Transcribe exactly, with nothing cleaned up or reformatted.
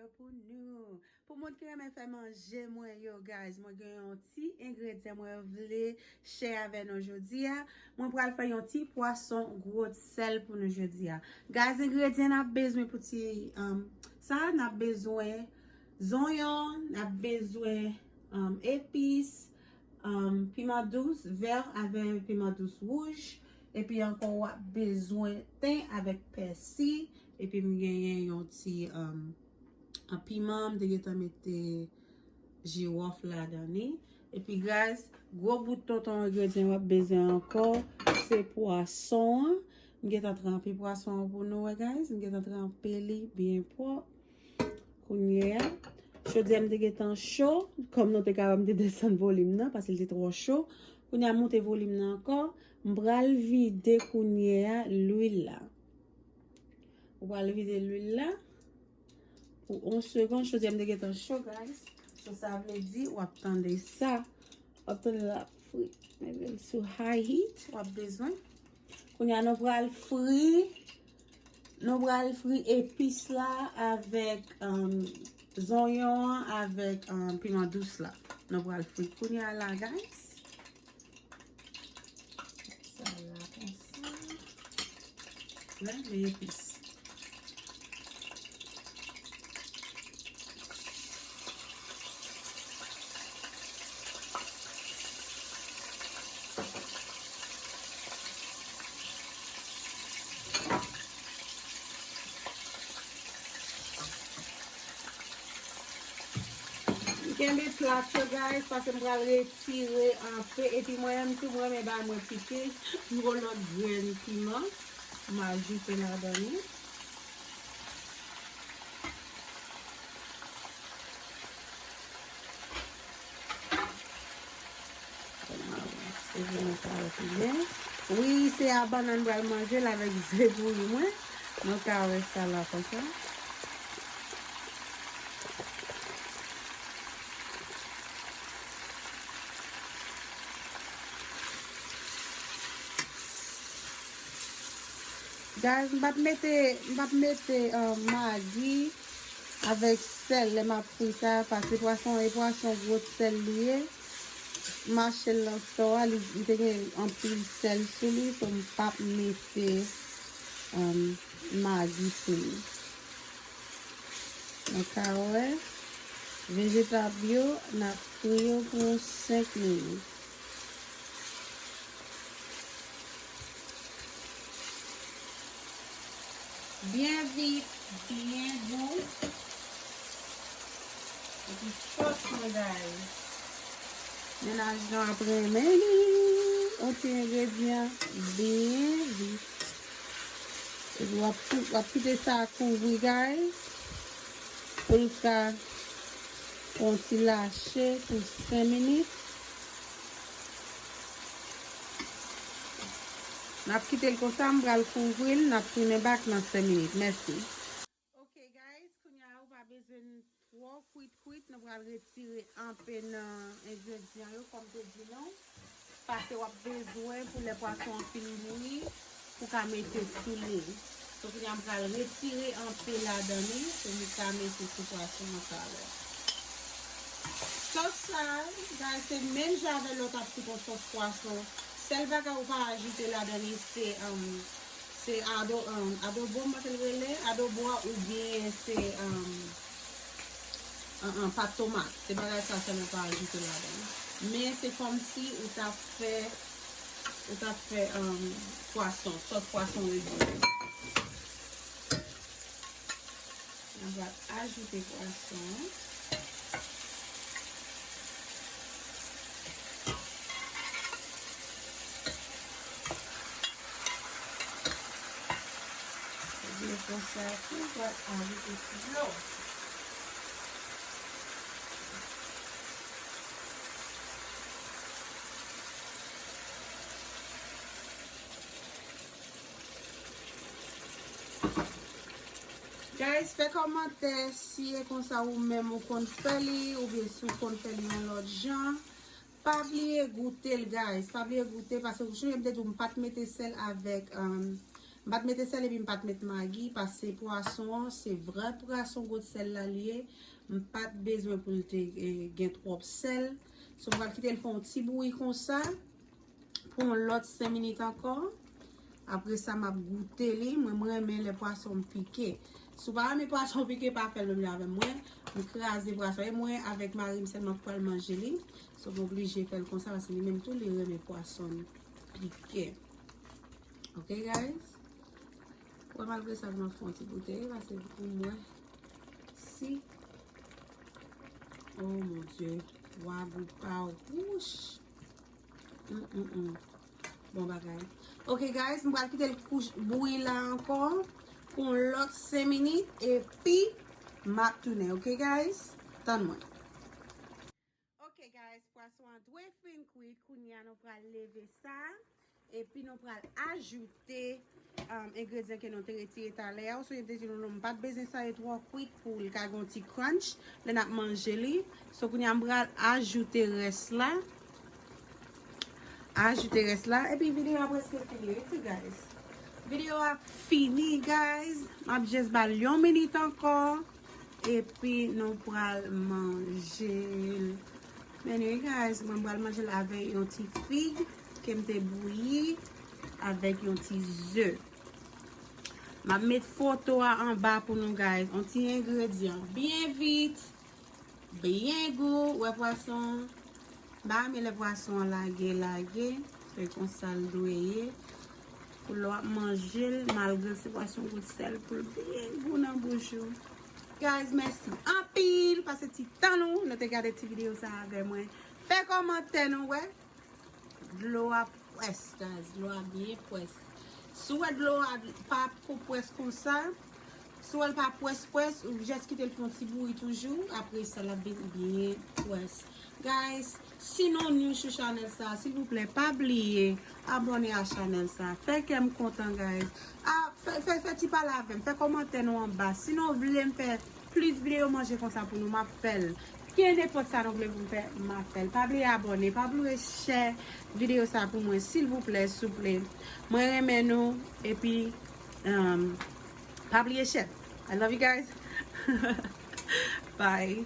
Pou nou, pou moun ki renmen fè manje mwen yo, guys, mwen gen yon ti engredyan mwen vle share avè nou jodi a. Mwen pral fè yon ti pwason gwo sèl pou nou jodi a. Guys, engredyan n ap bezwen pou ti, um, sa, n ap bezwen zonyon, n ap bezwen, um, epis, um, piman dous vè avè piman dous wouj. Epi ankò, w ap bezwen ten avèk pèsi. Epi m genyen yon ti, um, an piman, m te gentan mete jiwòf ladan li. Epi, guys, gwo bout tonton engredyan w ap bezwen ankò, se pwason an. M gentan tranpe pwason an pou nou wè, guys. M gentan tranpe li byen pwòp. Kounye a, chodyè m te gentan cho, kòm nou te ka wè m te desann volim nan, paske l te twò cho. Kounye a, m moute volim nan ankò. M pral vide kounye a lwil la. Ou pral vide lwil la pou yon segonn. Chodyè m te gentan cho, guys. So, sa vle di, w ap tande sa. W ap tande l ap fri. Mete l sou high heat, w ap bezwen. Kounye a, nou pral fri, nou pral fri epis la avèk, um, zonyon an, avèk, um, piman dous la. Nou pral fri kounye a la, guys. Sa la konsa. Wè, men epis. M kenbe plat yo, guys, paske m pral retire anpe. Epi mwen menm tou, mwen renmen bagay mwen pike. M gon lòt grenn piman. M ajoute ladan li. Wi, se a bannann pral manje l avèk ze bouyi mwen. Nou ka wè sa la konsa. Guys, m p ap mete, m p ap mete, uh, magi avèk sèl lè m ap fri sa, paske pwason, e pwason gwo sèl li ye. M achte l nan store a, li, li te gen anpil sèl sou li, so m p ap mete, um, magi sou li. Nou ka wè, vejetab yo, n ap fri yo pou yon senk minit. Byen vit, byen gou. Epi sòs mwen, guys. Mennaj lan ap renmen li. Yon ti engredyan byen vit. Epi w ap kou-, w ap kite sa kouvri, guys. Pou l ka fè yon ti lache pou senk minit. N ap kite l konsa, m pral kouvri l, n ap tounen back nan senk minit. Mèsi. Ok, guys, kounye a ou pa bezwen twò kwit kwit, nou pral retire anpe nan engredyan yo, kòm te di nou. Paske w ap bezwen pou lè pwason an fin bouyi, pou ka mete sou li. So, kounye a m pral retire anpe ladan li, pou m ka mete sou pwason an talè. Sòs sa, guys, se menm jan avè lòt ap fè yon sòs pwason. Sèl bagay ou pa ajoute ladan li, se, um, se ado-, um, adobo, m panse l rele, adobo a, oubyen se, um, an, an, pat tomat. Se bagay sa sèlman pa ajoute ladan. Men se kòmsi ou t ap fè, ou t ap fè, um, pwason, sòs pwason rebouyi. Mwen va ajoute pwason an. Ebyen, konsa tou, va ajoute dlo. Guys, fè kòmantè si e konsa ou menm ou konn fè li, oubyen si ou konn fè li yon lòt jan. Pa bliye goute l, guys. Pa bliye goute, paske ou sonje m te di w m pa t mete sèl avèk, um, M pa t mete sèl epi m pa t met magi, paske pwason an, se vrè pwason gwo sèl la li ye. M pa t bezwen pou l te eh, gen twòp sèl. So, m pral kite l fè yon ti bouyi konsa pou yon lòt senk minit ankò. Apre sa, m ap goute li. Mwen, mwen renmen lè pwason m pike. Si w pa renmen pwason pike, pa fè l menm jan avè mwen. M kraze pwason. E mwen, avèk mari m sèlman k pral manje li. So, m oblije fè l konsa, paske li menm tou, li renmen pwason pike. Ok, guys? Wè, malgre sa, m ap fè yon ti goute, paske pou mwen, si, oh mon Dieu, wa gou pa w, wouch. Mm, mm, mm. Bon bagay. Ok, guys, m pral kite l kouch bouyi la ankò pou yon lòt senk minit, epi m ap tounen, ok, guys? Tann mwen. Ok, guys, pwason an dwe fin kwit. Kounye a, nou pral leve sa. Epi, nou pral ajoute um, engredyan ke nou te retire talè a. Ou sonje m te di nou, nou, m pa t bezwen sa yo twò kwit pou l ka gen yon ti crunch lè n ap manje li. So, kounye a, m pral ajoute rès la. Ajoute rès la. Epi, videyo a prèske fini, wi, tou, guys. Videyo a fini, guys. M ap just ba l yon minit ankò. Epi nou pral manje l. Men anyway, guys, mwen pral manje l avèk yon ti fig ke m te bouyi avèk yon ti ze. M ap met foto a anba pou nou, guys. Yon ti engredyan byen vit, byen gou. Wè pwason. M pa renmen lè pwason an lage, lage. Se konsa l dwe ye. Pou lè w ap manje l, malgre se pwason gwo sèl, pou l byen gou nan bouch ou. Guys, mèsi anpil paske ti tan nou, nou te gade ti videyo sa avè mwen. Fè kòmantè nou, wè. Dlo a pwès, guys. Dlo a byen pwès. Si w wè dlo a pa ko pwès konsa, si w wè l pa pwès pwès, ou just kite l fè yon ti bouyi toujou. Apre sa, l ap vin byen pwès. Guys, si nou new sou chanèl sa, silvouplè, pa bliye abòne a chanèl sa. Fè kè m kontan, guys. A, fè, fè, fè ti pale avè m, fè kòmantè nou anba. Si nou vle m fè plis videyo manje konsa pou nou, m ap fè l. Ki nenpòt sa nou vle pou m fè, m ap fè l. Pa bliye abòne, pa bliye share videyo sa pou mwen, silvouplè, souple. Mwen renmen nou, epi, um, pa bliye share. I love you guys. Bye.